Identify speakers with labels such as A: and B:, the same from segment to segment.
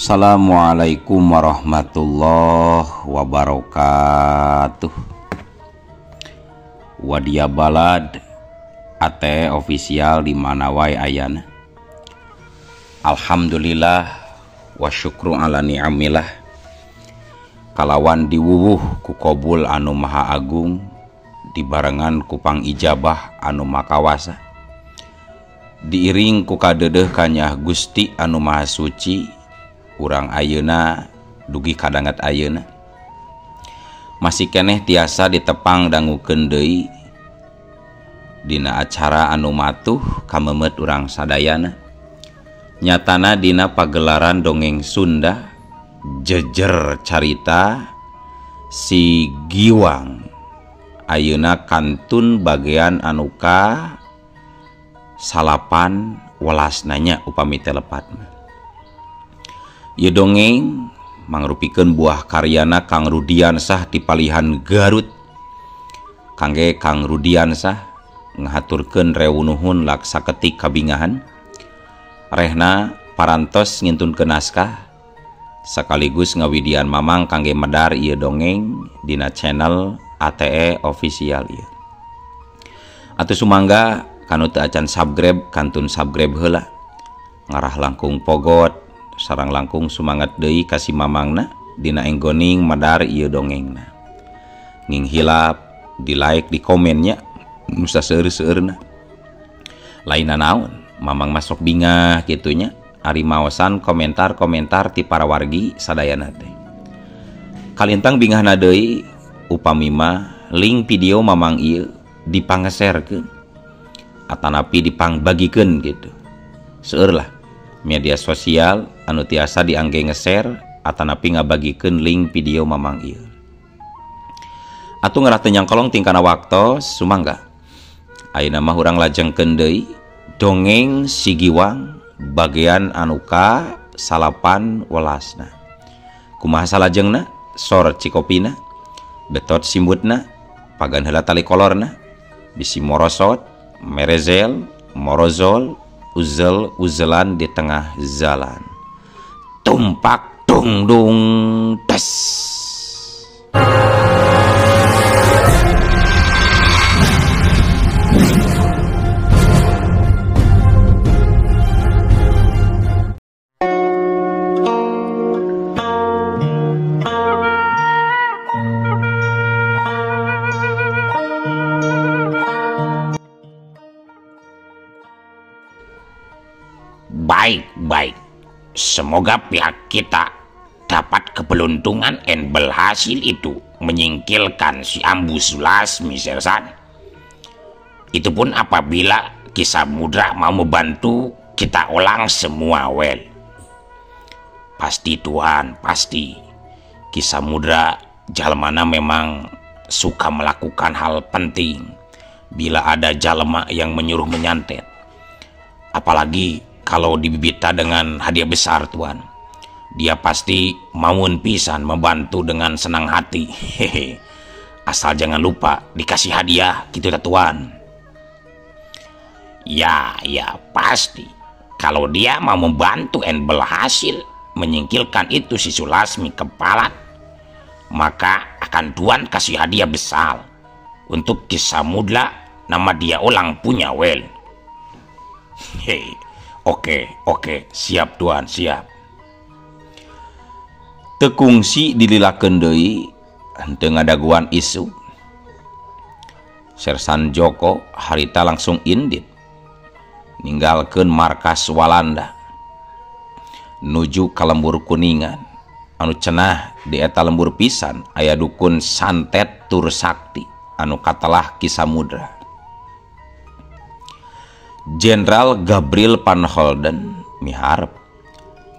A: Assalamualaikum warahmatullahi wabarakatuh. Wadia Balad AT official di mana wae ayana. Alhamdulillah wa syukru ala ni'amillah. Kalawan diwuwuh ku kobul anu maha agung, dibarengan ku pangijabah anu makawasa, diiring ku kadedeh kanyah Gusti anu maha suci. Urang ayeuna dugi kadanget ayeuna masih keneh tiasa ditepang dangukeun deui dina acara anu matuh kamemet urang sadayana, nyatana dina pagelaran dongeng Sunda jejer carita si Giwang ayeuna kantun bagian anu ka 18 nanya upami teh lepat. Ieu dongeng mangrupikeun buah karyana Kang Rudiansah di Palihan Garut. Kangge Kang Rudiansah ngahaturkeun rewunuhun laksaketik kabingahan. Rehna parantos ngintunkeun naskah sekaligus ngawidian mamang kangge medar ieu dongeng dina channel ATE official ieu. Atuh sumangga kanu teu acan subscribe kantun subscribe heula. Ngarah langkung pogot sarang langkung sumangat deui ka si mamangna dina enggoning medar ieu dongengna. Nging hilap di like di komennya musa seueur-seueurna. Lainna naon mamang masuk bingah kitunya ari maosan komentar-komentar ti para wargi sadayana teh. Kalintang bingahna deui upami mah link video mamang ieu dipangeserkeun atanapi dipangbagikeun gitu. Seueur lah media sosial anu tiasa diangge ngeser atanapi ngabagikeun link video mamang ieu. Atuh ngarah teu nyangkolong tingkana waktos sumangga. Ayeuna mah urang lajengkeun deui dongeng si Giwang bagian anu ka 18. Kumaha salajengna? Sor cikopina, betot simbutna, pagan heula tali kolorna, bisi morosot, merezel, morozol, uzel uzelan di tengah jalan. Tumpak dung dung tes.
B: Baik-baik, semoga pihak kita dapat keberuntungan dan berhasil itu menyingkirkan si Ambu Sulasmi, Sersan. Itu pun apabila Ki Samudra mau membantu kita ulang semua, well. Pasti Tuhan, pasti. Ki Samudra jalmana memang suka melakukan hal penting bila ada jalma yang menyuruh menyantet. Apalagi kalau dibibita dengan hadiah besar, Tuan. Dia pasti maun pisan membantu dengan senang hati. Hehe. Asal jangan lupa dikasih hadiah gitu ya, Tuan. Ya, ya pasti. Kalau dia mau membantu dan berhasil menyingkirkan itu si Sulasmi kepala, maka akan Tuan kasih hadiah besar untuk Ki Samudra, nama dia ulang punya wel. Hehe. Oke, oke, siap Tuan, siap.
A: Tekungsi dililakeun deui henteu ngadaguan isu. Sersan Joko harita langsung indit ninggalkeun markas Walanda nuju ka lembur Kuningan anu cenah di eta lembur pisan aya dukun santet tur sakti anu katelah Ki Samudra. Jenderal Gabriel Van Holden miharep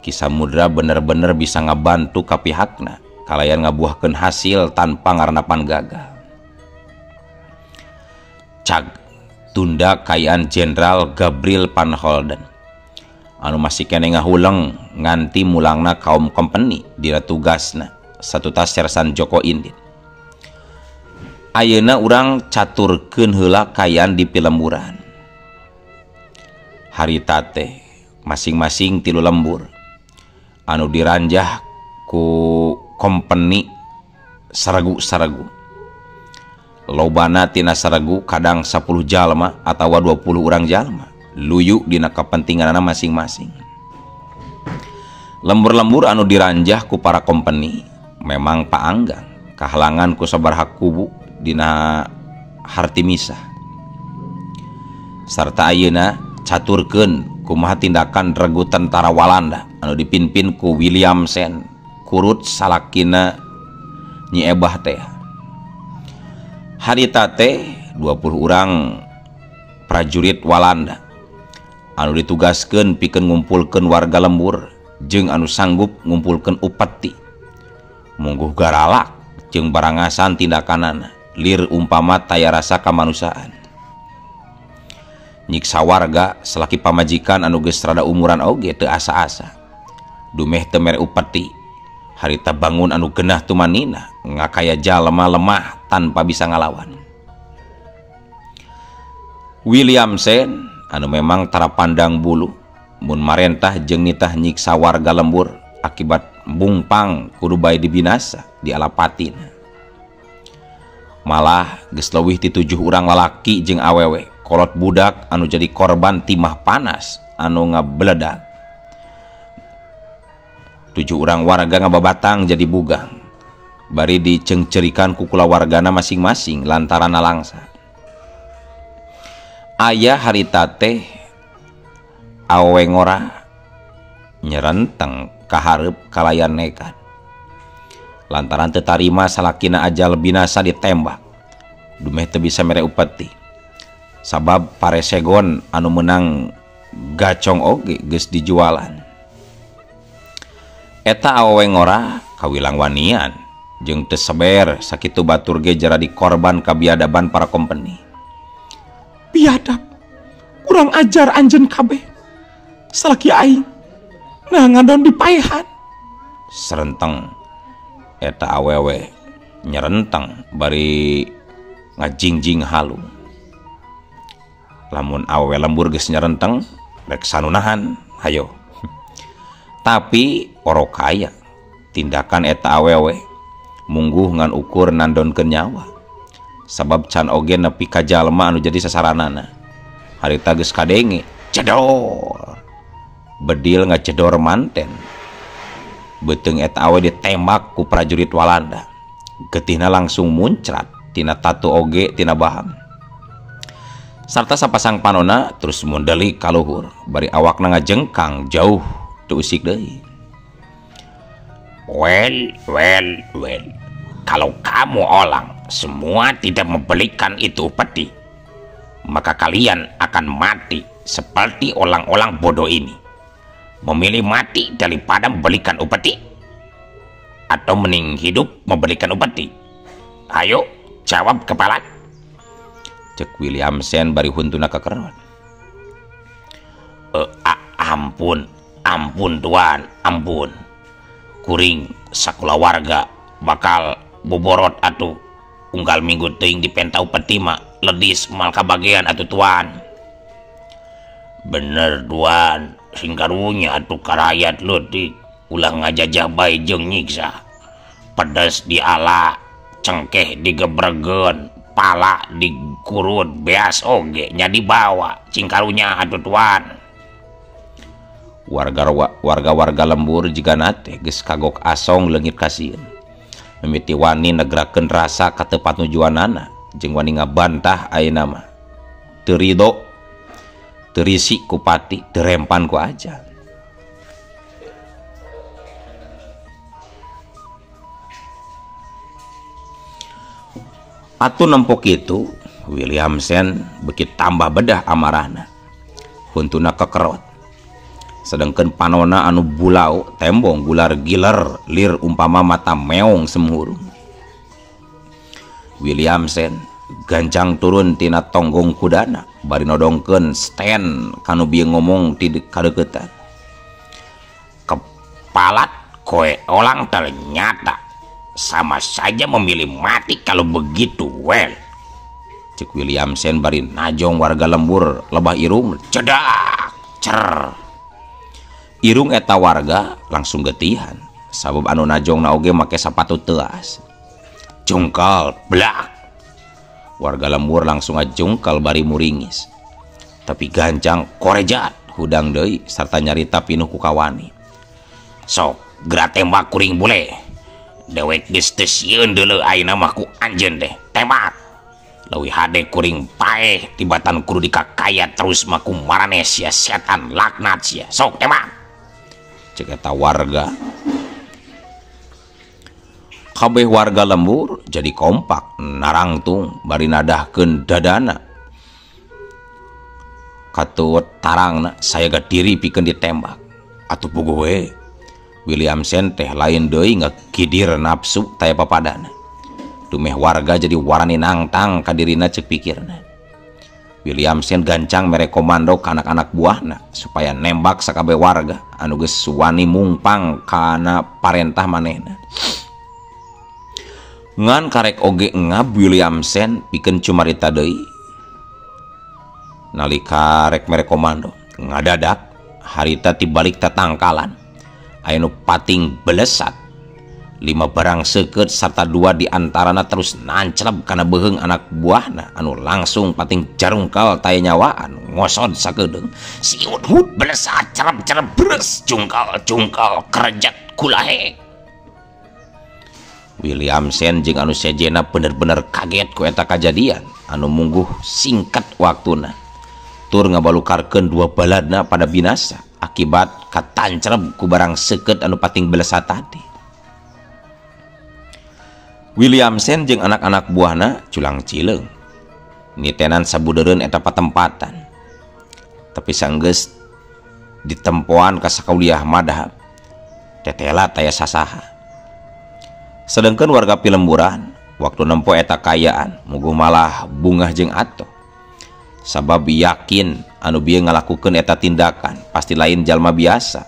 A: Ki Samudra bener-bener bisa ngabantu ka pihakna kalayan ngabuahkeun hasil tanpa ngarenapan gagal. Cag tunda kayaan Jenderal Gabriel Van Holden anu masih keneh ngahuleng nganti mulangna kaum kompeni dina tugasna satutas Sersan Joko indit. Ayeuna urang caturkeun heula kayaan di pilemburan. Harita teh masing-masing 3 lembur. anu diranjah ku kompeni saregu-saregu. Lobana tina saregu kadang 10 jalma atawa 20 urang jalma luyu dina kepentinganana masing-masing. Lembur-lembur anu diranjah ku para kompeni memang paanggang kahalangan ku sabaraha kubu dina harti misah. Sarta ayeuna caturkeun kumaha tindakan regu tentara Walanda anu dipimpin ku William Sen kurut salakina Nyi Ebah teh. Harita teh 20 urang prajurit Walanda anu ditugaskeun pikeun ngumpulkeun warga lembur jeung anu sanggup ngumpulkeun upeti. Mungguh garalak jeung barangasan tindakanana lir umpama taya rasa kamanusiaan. Nyiksa warga salaki pamajikan anu geus rada umuran oge teu asa-asa. Dumeh teu mere upeti. Harita bangun anu genah tumanina ngakaya jalma lemah tanpa bisa ngalawan. William Sen anu memang tara pandang bulu mun marentah jeung nitah nyiksa warga lembur akibat bungpang kudu bae dibinasa di alapatina. Malah geus leuwih ti 7 urang lalaki jeung awewe kolot budak anu jadi korban timah panas anu ngabeledak. 7 urang warga ngababatang jadi bugang bari dicengcerikan ku kulawargana masing-masing lantaran nalangsa. Aya harita teh awewe ngora nyerenteng kahareup kalayan nekat lantaran teu tarima salakina ajal binasa ditembak dumeh teu bisa mere upeti sabab paresegon anu menang gacong oge geus dijualan. Eta awewe ngora kawilang wanian jeung teu seber sakitu batur ge jadi korban kabiadaban para kompeni.
C: Biadab, kurang ajar anjeun kabeh. Salaki aing nah ngadon dipaehan.
A: Serenteng eta awewe nyerenteng bari ngajingjing halu. Lamun awewe lembur geus nyerenteng rek sanunahan hayo. Tapi orok kaya tindakan eta awewe mungguh ngan ukur nandonkeun nyawa sabab can oge nepi ka jalma anu jadi sasaranana. Harita geus kadenge cedor bedil ngacedor manten beuteung eta awe ditembak ku prajurit Walanda. Getihna langsung muncrat tina tatu oge tina baham sarta sapasang panona terus mundelik ka luhur bari awakna ngajengkang jauh teu usik deui.
B: Well, well, well. Kalau kamu orang semua tidak membelikan itu upeti, maka kalian akan mati seperti orang-orang bodoh ini. Memilih mati daripada membelikan upeti, atau mending hidup membelikan upeti. Ayo, jawab kepala.
A: Cek William Sen bari huntuna kakeron.
B: Ampun, ampun tuan, ampun. Kuring sakula warga bakal boborot atuh unggal minggu teuing dipenta upeti mah ledis mal kabagean atuh tuan. Bener tuan, sing karunya atuh karayat leutik ulah ngajajah bae jeung nyiksa. Pedes diala, cengkeh digebregen, pala dikurut, beas oge nya dibawa cing karunya atuh tuan.
A: Warga-warga lembur jigana teh geus kagok asong leungit kasieun. Mimiti wani negrakeun rasa ka tepat nujuanana jeung wani ngabantah ayeuna mah. Teu rido, teu risi ku pati, teu rempan ku ajal. Atuh nempok kitu, William Sen beuki tambah bedah amarahna. Huntuna kekerot. Sedangkan panona anu bulau tembong gular giler lir umpama mata meong semhurung. William Sen gancang turun tina tonggong kudana bari nodongkeun stand kanu bieu ngomong ti kadeuketan.
B: Kepalat koe orang ternyata sama saja memilih mati kalau begitu. Well,
A: cek William Sen bari najong warga lembur lebah irung cedak cer. Irung eta warga langsung getihan sabab anu najongna oge make sapatu teuas. Jungkal blak. Warga lembur langsung ngajungkal bari muringis. Tapi gancang korejat hudang deui sarta nyarita pinuh ku kawani.
B: Sok geura tembak kuring bule. Dewek geus teu sieun deuleu ayeuna mah ku anjeun teh. Tembak. Leuwih hade kuring paeh tibatan kudu dikakaya terus mah ku maraneh sia setan laknat sia. Sok tembak.
A: Cek eta warga. Kabeh warga lembur jadi kompak narangtung bari nadahkeun dadana. Katuwet tarangna sayaga diri pikeun ditembak. Atuh puguh we. Williamson teh lain deui ngagidir nafsu taya papadana. Dumeh warga jadi warani nangtang ka dirina ceuk pikirna. Williamson gancang mere komando ka anak-anak buahna supaya nembak sakabeh warga anu geus wani mungpang kana parentah manehna. Ngan karek oge ngab Williamson pikeun cumarita deui. Nalika rek mere komando ngadadak harita tibalik tatangkalan. Aya nu pating belesat 5 barang seukeut sarta 2 di antarana terus nancreb kana beuheung anak buahna anu langsung pating jarungkal taya nyawaan ngosod sakedeung.
B: Siut hut belesat cereb-cereb bres jungkal-jungkal kerejat kulahe.
A: Williamson jeung anu sejena bener-bener kaget ku eta kajadian anu mungguh singkat waktuna. Tur ngabalukarkeun 2 baladna pada binasa akibat katancreb ku barang seukeut anu pating belesat tadi. Williamson jeung anak-anak buahna culang cileung nitenan sabudeureun eta patempatan. Tapi sanggeus ditempoan ka sakauliah madhab tetela taya sasaha. Sedengkeun warga pilemburan waktu nempo eta kayaan muguh malah bungah jeung atoh. Sabab yakin anu bieu ngalakukeun eta tindakan pasti lain jalma biasa,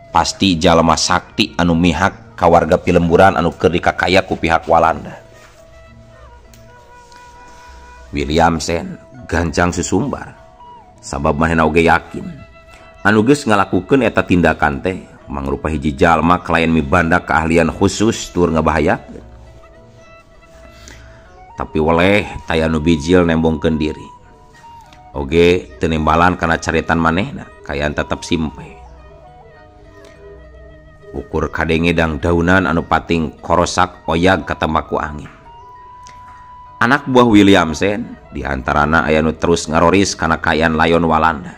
A: pasti jalma sakti anu mihak ka warga pilemburan anu keur dikakaya ku pihak Walanda. Williamson gancang susumbar sabab manehna oge yakin anu geus ngalakukeun eta tindakan teh mangrupa hiji jalma kalayan mibanda keahlian khusus tur ngabahayakeun. Tapi weleh taya nu bijil nembongkeun diri. Oge teu nembalan kana caritan manehna kaayaan tetep simpe. Ukur kadenge dang daunan anu pating korosak oyag katemaku angin. Anak buah Williamson diantarana aya nu terus ngaroris kana kaayaan layon Walanda.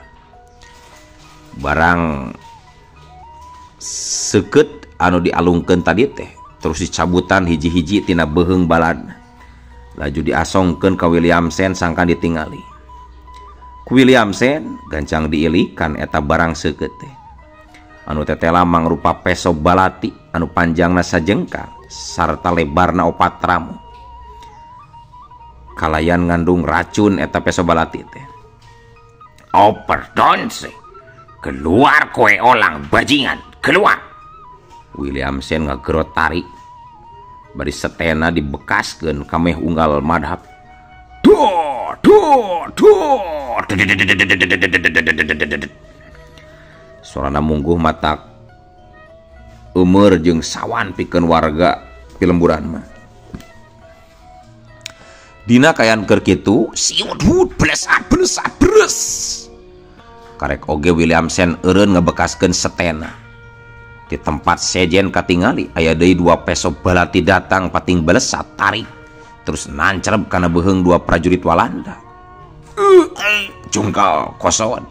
A: Barang seukeut anu dialungkeun tadi teh terus dicabutan hiji-hiji tina beuheung baladna. Laju diasongkeun ka Williamson sangkan ditingali. Ku Williamson gancang diilikan eta barang seukeut teh. Anu tetela mangrupa peso balati anu panjangna sajengkal sarta lebarna 4 ramu. Kalayan ngandung racun eta peso balati teh.
B: Oh perdonse, keluar kowe olang bajingan, keluar.
A: Williamson ngagerot tarik bari setena dibekaskeun ka meh unggal madhab.
B: Duh, duh, duh.
A: Sorana mungguh matak umur jeung sawan pikeun warga pilemburan mah. Dina kayan keur kitu
B: siut hut blesat blesat bres.
A: Karek oge Williamson eureun ngebekaskeun setena. Di tempat sejen katingali aya deui 2 peso balati datang pating belesat tarik terus nancreb kana beuheung 2 prajurit Walanda. Jungkal koson.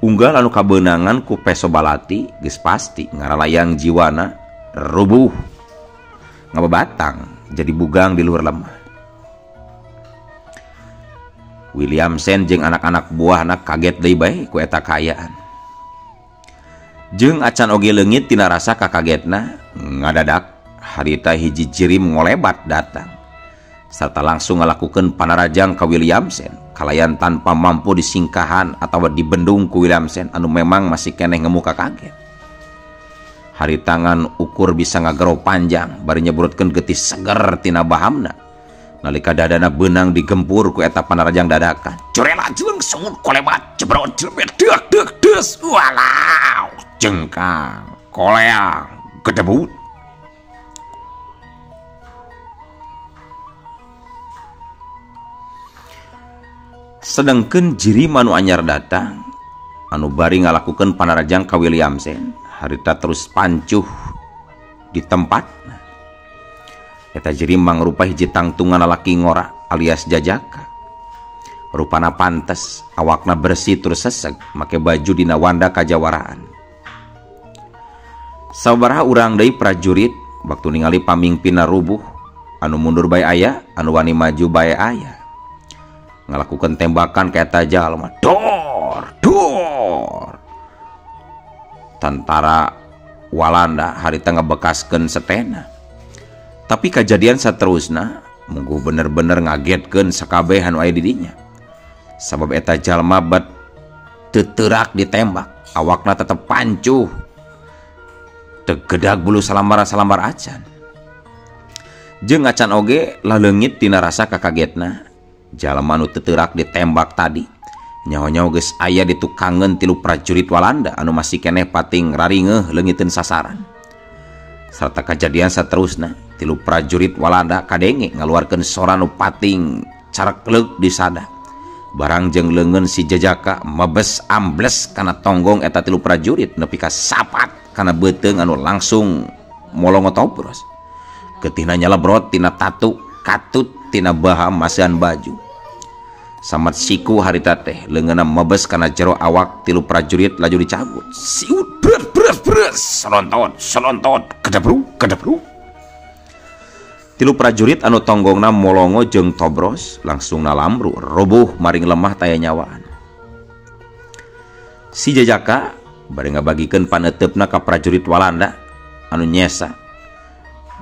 A: Unggal anu kabeunangan ku peso balati geus pasti ngaralayang jiwana rubuh ngababatang jadi bugang di luhur lemah. Williamson jeung anak-anak buahna kaget deui bae ku eta kaayaan. Jeung acan oge leungit tina rasa kakagetna ngadadak harita hiji jirim ngolebat datang sarta langsung ngalakukeun panarajang ka Williamson kalayan tanpa mampu disingkahan atawa dibendung ku Williamson anu memang masih keneh ngemuka kaget. Hari tangan ukur bisa ngagero panjang bari nyebrutkeun getih seger tina bahamna Nalika dadana beunang digempur ku eta panarajang dadakan.
B: Corela jeleng sungut kolebat jebrot jelebet deuk deuk deus walau jengkang koleang gedebut.
A: Sedangkeun jirim anu anyar datang anu bari ngalakukeun panarajang ka Williamson harita terus pancuh di tempat. Eta jirim mangrupa hiji tangtungan lalaki ngora alias jajaka. Rupana pantes, awakna bersih terus seseg, make baju dina wanda kajawaraan. Sabaraha urang deui prajurit waktu ningali pamingpinna rubuh, anu mundur bae aya, anu wani maju bae aya. Ngalakukeun tembakan ka eta jalma.
B: Dor, dor.
A: Tentara Walanda harita ngebekaskeun setena. Tapi kejadian saterusna mungguh bener-bener ngagetkeun sakabeh anu aya di dinya. Sabab eta jalma bet teuterak ditembak, awakna tetep pancuh. Teu gedag bulu salambar-salambar acan. Jeung acan oge laleungit tina rasa kakagetna. Jalma nu teuterak ditembak tadi nyaho-nyaho geus aya di tukangeun tilu prajurit Walanda anu masih keneh pating raringeuh leungiteun sasaran. Sarta kejadian saterusna tilu prajurit Walanda kadenge ngaluarkeun sora nu pating carekleuk di sada. Barang jeung leungeun si jajaka mebes ambles kana tonggong eta tilu prajurit nepi ka sapat kana beuteung anu langsung molongotobros. Getihna nyalebrot tina tatu katut tina baha masihan baju. Samat siku harita teh leungeunna mebes kana jero awak tilu prajurit laju dicabut.
B: Siut bret bret bret selontot selontot kedebruk kedebruk.
A: Tilu prajurit anu tonggongna molongo jeung tobros langsung nalambru roboh maring lemah taya nyawaan. Si jajaka bari ngabagikeun paneuteup-na ka prajurit Walanda anu nyesa.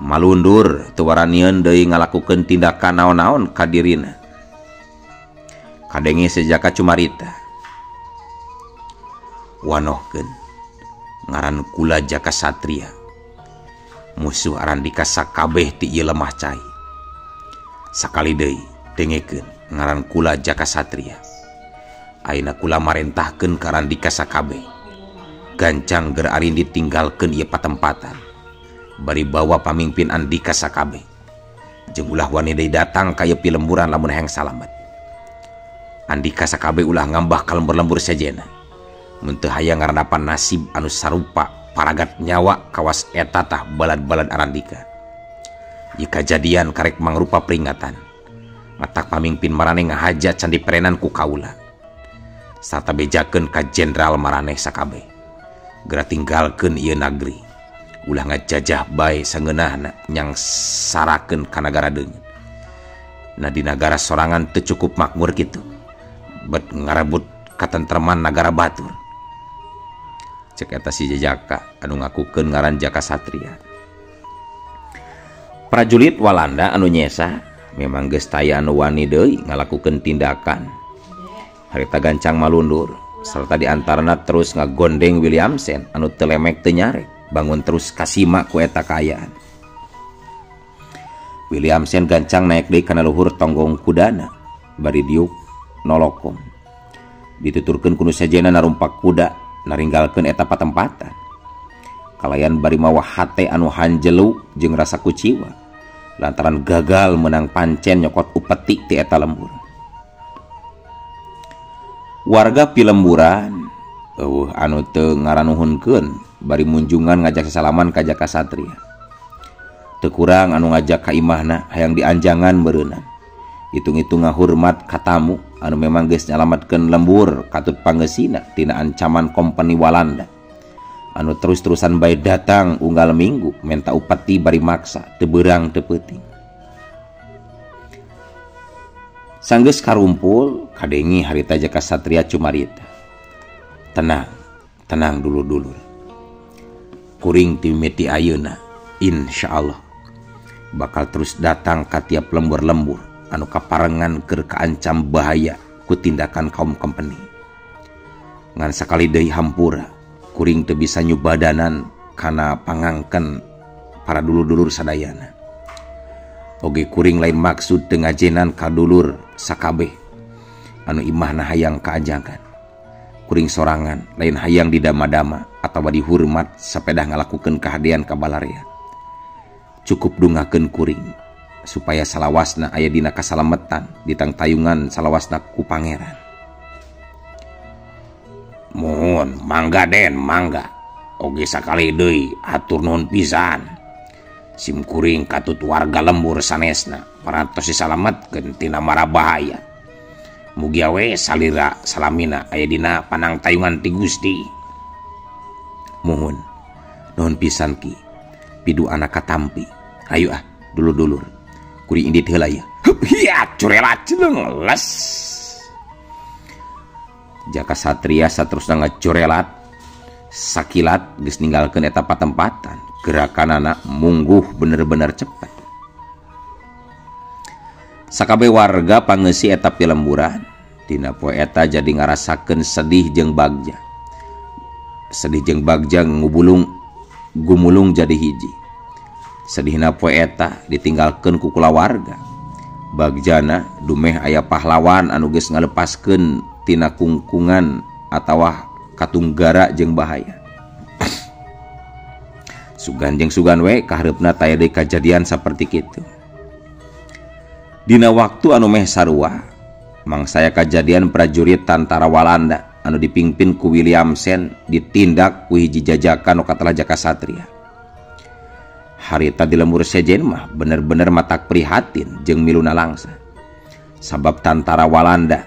A: Malundur teu waranieun deui ngalakukeun tindakan naon-naon ka dirina. Kadenge si jajaka cumarita. Wanohkeun ngaran kula Jaka Satria. Musuh Arandika sakabeh ti ieu lemah cai. Sakali deui dengekeun ngaran kula Jaka Satria. Ayeuna kula marentahkeun ka Arandika sakabeh. Gancang ger Arindi tinggalkeun ieu patempatan. Bari bawa pamimpin Andika sakabeh. Jeung ulah wani deui datang ka ieu pilemburan lamun hayang salamet. Andika sakabeh ulah ngambah ka lembur-lembur sejena. Mun teu hayang ngarandapan nasib anu sarupa paragat nyawa kawas eta tah balad-balad Arandika. Ieu kajadian karek mangrupa peringatan. Matak pamimpin maraneh ngahaja can diperenan ku kaula. Sarta bejakeun ka jenderal maraneh sakabeh. Geura tinggalkeun ieu nagri. Ulah ngajajah bae sangeunahna nyang sarakeun ka nagara deungeun. Nah di nagara sorangan teu cukup makmur kitu. Bet ngarebut katentreman nagara batur. Cek eta si jajaka anu ngakukeun ngaran Jaka Satria. Prajurit Walanda anu nyesa memang geus taya anu wani deui ngalakukeun tindakan. Harita gancang malundur serta di antarana terus ngagondeng Williamson anu teu lemek teu nyarek bangun terus kasima ku eta kaayaan. Williamson gancang naik deui kana luhur tonggong kudana bari diuk nolokom. Dituturkeun ku nu sejena narumpak kuda naringgalkeun eta patempatan. Kalayan bari mawa hate anu hanjelu jeung rasa kuciwa lantaran gagal menang pancen nyokot upeti ti eta lembur. Warga pilemburan eueuh anu teu ngaranuhunkeun bari munjungan ngajak sasalaman ka Jaka Satria. Teu kurang anu ngajak ka imahna hayang dianjangan beureunan. Hitung-hitung ngahurmat ka tamu anu memang geus nyalametkeun lembur katut pangeusina tina ancaman kompeni Walanda anu terus-terusan bae datang unggal minggu menta upeti bari maksa teu beurang teu peuting. Sanggeus karumpul kadengi harita Jaka Satria cumarita. Tenang, tenang dulur-dulur. Kuring ti mimiti ayeuna insyaallah bakal terus datang ka tiap lembur-lembur anu kaparengan keur kaancam bahaya ku tindakan kaum kompeni. Ngan sakali deui hampura kuring teu bisa nyubadanan kana pangangken para dulur-dulur sadayana. Oge kuring lain maksud teu ngajenan ka dulur sakabeh anu imahna hayang kaajakan. Kuring sorangan lain hayang didama-dama atawa dihormat sapedah ngalakukeun kahadean ka balarea. Cukup dungakeun kuring supaya salawasna aya dina kasalametan ditangtayungan salawasna ku pangeran.
B: Mohon mangga Den, mangga. Oge sakali deui hatur nuhun pisan. Sim kuring katut warga lembur sanesna parantos disalametkeun tina mara bahaya. Mugia we salira salamina aya dina panangtayungan ti Gusti.
A: Muhun nuhun pisan Ki, pidu anak katampi. Hayu ah dulur-dulur kuring indit heula ya.
B: Hiya curelat jeleng les.
A: Jaka Satria saterusna ngacurelat sakilat geus ninggalkeun eta patempatan. Gerakanana mungguh bener-bener cepet. Sakabeh warga pangeusi eta pilemburan dina poe eta jadi ngarasakeun sedih jeung bagja. Sedih jeung bagja ngubulung gumulung jadi hiji. Sedihna poe eta ditinggalkeun ku kulawarga. Bagjana dumeh aya pahlawan anu geus ngalepaskeun tina kungkungan atawa katunggara jeung bahaya. Sugan jeung sugan we kahareupna taya deui kajadian saperti kitu. Dina waktu anu meh sarua mangsaya kajadian prajurit tantara Walanda anu dipimpin ku Williamsen ditindak ku hiji jajakan nu katelah Jaka Satria. Harita di lembur sejen mah bener-bener matak prihatin jeung miluna langsa. Sabab tantara Walanda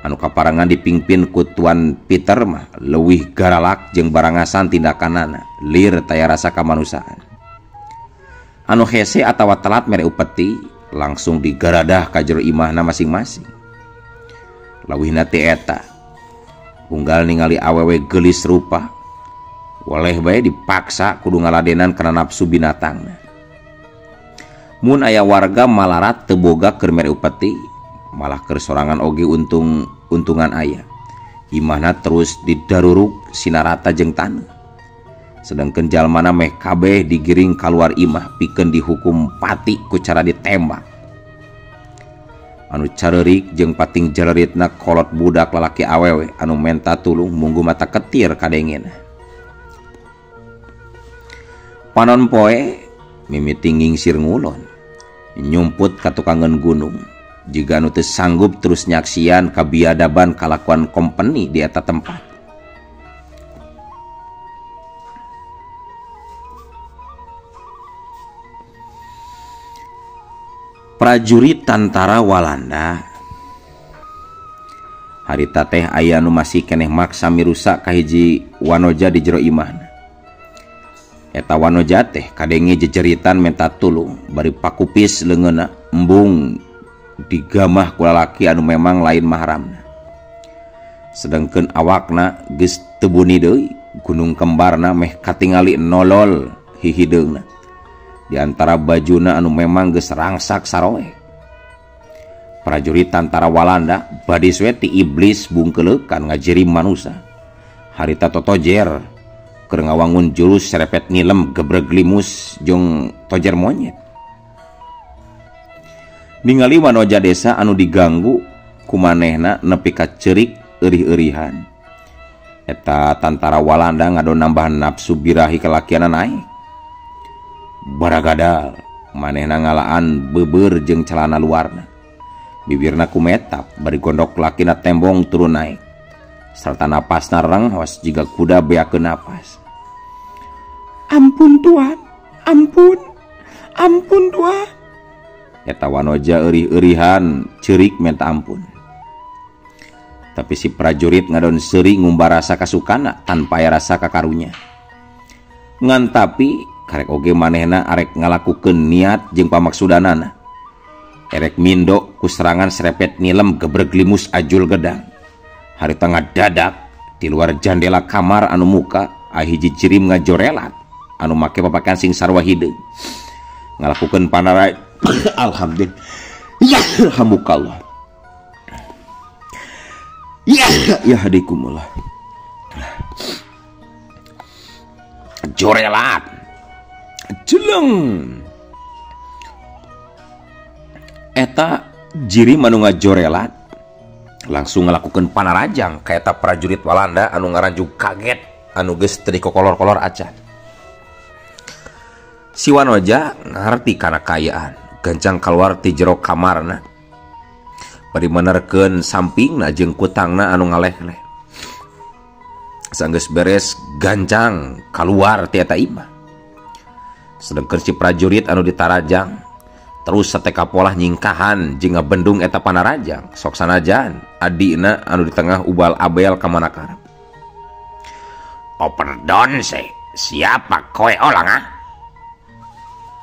A: anu kaparangan dipimpin ku Tuan Peter mah leuwih garalak jeung barangasan tindakanana, lir taya rasa kamanusiaan. Anu hese atawa telat mere upeti langsung digaradah ka jero imahna masing-masing. Lawihna ti eta unggal ningali awewe geulis rupa waleh bae dipaksa kudu ngaladenan kana nafsu binatangna. Mun aya warga malarat teu boga keur mere upeti, malah keur sorangan oge untung untungan aya. Imahna terus didaruruk sinarata jeung taneuh. Sedangkan jalmana meh kabeh digiring kaluar imah pikeun dihukum pati ku cara ditembak. Anu careurik jeung pating jaleritna kolot budak lalaki awewe anu menta tulung munggu mata ketir kadengena. Panon poe mimiti ngingsir ngulon, nyumput ka tukangeun gunung. Jiga anu teu sanggup terus nyaksian kabiadaban kalakuan kompeni di eta tempat. Prajurit tantara Walanda harita teh aya nu masih keneh maksa mirusak ka hiji wanoja di jero imahna. Eta wanoja teh kadenge jejeritan menta tulung bari pakupis leungeunna embung digamah ku lalaki anu memang lain mahramna. Sedangkeun awakna geus teu buni deui, gunung kembarna meh katingali nolol hihideungna. Di antara bajuna anu memang geus rangsak saroek. Prajurit tantara Walanda badis we ti iblis bungkeleukan ngajeri manusa. Harita totojer keur ngawangun jurus serepet nilem gebreg limus jeung tojer monyet. Ningali wanoja desa anu diganggu kumanehna nepi ka ceurik eurih-eurihan. Eta tantara Walanda ngadon nambahan nafsu birahi kalakianna naek. Baragadal manehna ngalaan beubeur jeung celana luarna. Bibirna kumetap bari gondok lakina tembong turun naek. Serta napasna renghos jiga kuda beakeun napas.
C: Ampun tuan, ampun, ampun tuan.
A: Eta wanoja eurih-eurihan ceurik minta ampun. Tapi si prajurit ngadon seuri ngumbar rasa kasukana tanpa aya rasa kakarunya. Ngan tapi karek oge manehna arek ngalakukeun niat jeung pamaksudanana. Erek mindo ku serangan serepet nilem gebreg limus ajul gedang. Harita ngadadak di luar jandela kamar anu muka ahiji jirim ngajorelat anu make papakean sing sarwa hideung. Ngalakukeun panarai alhamdulillah. Ya hambukallah. Ya ya hadikumullah.
B: Jorelat. Jeleng.
A: Eta jirim anu ngajorelat langsung ngalakukeun panarajang ka eta prajurit Walanda anu ngaranjug kaget anu geus teu dikokolor-kolor acan. Si Wanoja ngarti kana kaayaan, gancang keluar ti jero kamarna. Bari menerkeun sampingna jeung kutangna anu ngaleh-leh. Sanggeus beres gancang keluar ti eta imah. Sedengkeun si prajurit anu ditarajang terus sateka polah nyingkahan jeung ngabendung eta panarajang sok sanajan adina anu di tengah ubal abel ka mana karep.
B: Oh perdon se, siapa kowe olang ah?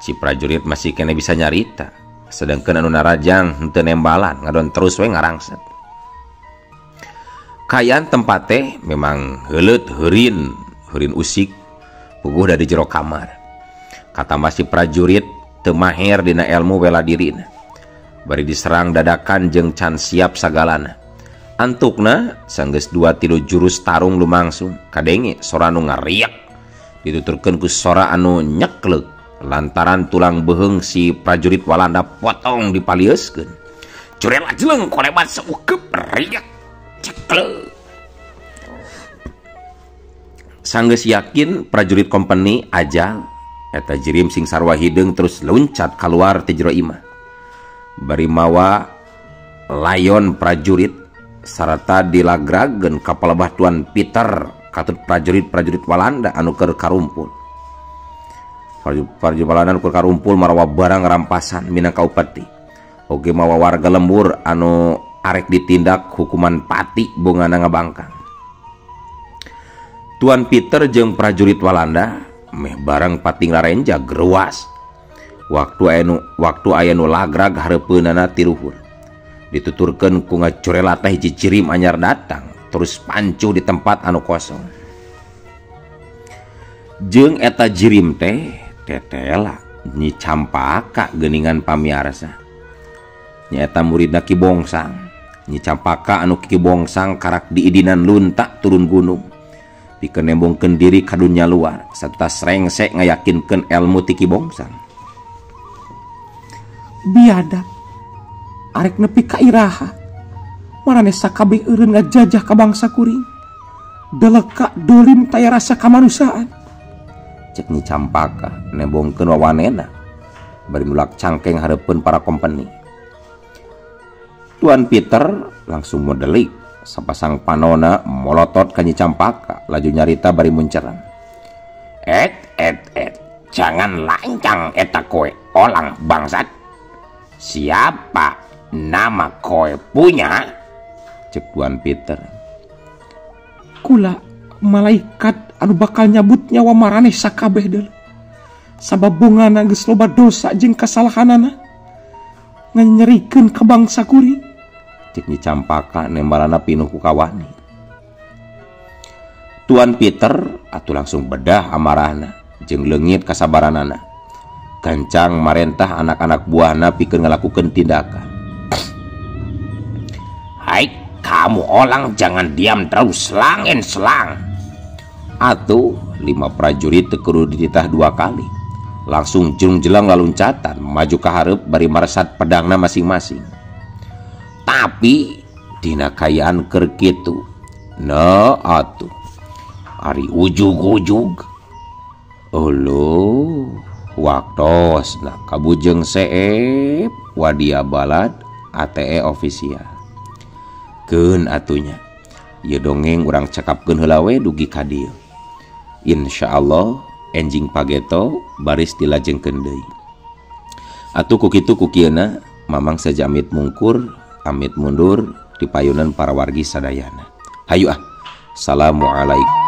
A: Si prajurit masih kene bisa nyarita, sedangkan anu narajang henteu nembalan ngadon terus we ngarangset. Kaayaan tempat teh memang heuleut heurin, heurin usik puguh dari jero kamar. Katambah si prajurit teu maher dina ilmu bela dirina. Bari diserang dadakan jeung can siap sagalana. Antukna sanggeus 2-3 jurus tarung lumangsung kadenge sora anu ngariak dituturkeun ku sora anu nyekleuk lantaran tulang beuheung si prajurit Walanda potong dipalieuskeun.
B: Curel ajeleng kolebat saukeup riak ceklek.
A: Sanggeus yakin prajurit kompeni ajal eta jirim sing sarwa hideung terus loncat keluar ti jero imah. Bari mawa layon prajurit sarta dilagrageun ka palebah Tuan Peter katut prajurit-prajurit Walanda anu keur karumpul. Prajurit Walanda anu keur karumpul marawa barang rampasan minangka upeti. Oge mawa warga lembur anu arek ditindak hukuman pati bongana ngabangkang. Tuan Peter jeung prajurit Walanda meh barang pating larenja geruas. Waktu aya nu lagrag hareupeunana ti luhur. Dituturkeun ku ngacurela teh hiji jirim anyar datang terus pancuh di tempat anu kosong. Jeung eta jirim teh tetela Nyi Campaka geuningan pamiarsa. Nyaeta muridna Ki Bongsang. Nyi Campaka anu Ki Bongsang karak diidinan lunta turun gunung. Pikeun nembongkeun diri ka dunya luar serta srengsek ngayakinkeun elmu ti Ki Bongsang.
C: Biadab arek nepi ka iraha maraneh sakabeh eureun ngajajah ka bangsa kuring deleka dolim taya rasa kamanusiaan.
A: Cek Nyi Campaka nembongkeun wawanena bari mulak cangkeng hareupeun para kompeni. Tuan Peter langsung modelik sapasang panona molotot ka Nyi Campaka laju nyarita bari muncerang.
B: Et et et, jangan lancang eta kowe olang bangsat. Siapa nama kowe punya?
A: Cek Tuan Peter.
C: Kula malaikat anu bakal nyabut nyawa maraneh sakabeh deuleu. Sabab bongana geus loba dosa jeung kasalahanana nganyerikeun ka bangsa kuring.
A: Cek Nyi Campaka nembalana pinuh ku kawani. Tuan Peter atuh langsung bedah amarahna jeung leungit kasabaranana. Gancang marentah anak-anak buahna pikeun ngalakukeun tindakan.
B: Hai, kamu orang jangan diam terus selangin selang.
A: Atuh 5 prajurit teu kudu dititah 2 kali. Langsung jung-jelang laluncatan maju ka hareup bari maresat pedangna masing-masing. Tapi dina kaayaan keur kitu. No atuh. Ari ujug-ujug. Uluh, waktosna kabujeng seep wadia balad ATE official. Keun atunya. Ieu dongeng urang cakapkeun heula we dugi ka dieu. Insyaallah enjing pageto baris dilajengkeun deui. Atuh ku kitu ku kieuna Mamang saja amit mungkur, amit mundur di payunan para wargi sadayana. Hayu ah. Assalamualaikum.